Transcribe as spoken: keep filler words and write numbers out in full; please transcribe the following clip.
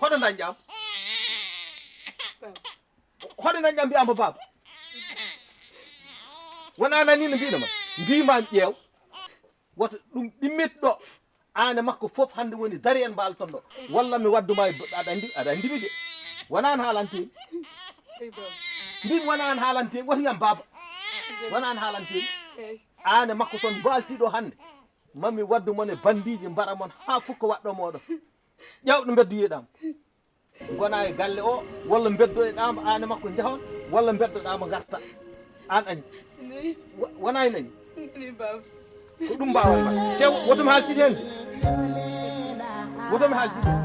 Hoɗo dañƴaam? Hoɗo dañƴaam mbiyaama baaba? Wonaa nanii no mbiinoma? Mbiimaami ƴeew. Woto ɗum ɗimmet ɗo. Aan e makko fof hannde woni dari en mbaal ton ɗo. Walla mi wadduma e bo-, aɗa anndi, aɗa anndi mi de. Wonaa an haalantee mi. Mbimi wonaa an haalantee mi. Woto yam baaba. Wonaa an haalantee mi. Aan e makko son mbaaltii ɗo hannde. Mami waddu mon e banndiiji mbara mon haa fukka waɗɗo mooɗon. Ƴeew ɗo mbeddu yeɗaam. Ngona e galle o, walla mbeddoɗaama aan e makko njahon, walla mbeddoɗaama ngarta. Aan añi. Wa-, wonaa en añi. Ko ɗum mbaawan ma. Te woto mi haaltide heen. Woto mi haaltide heen.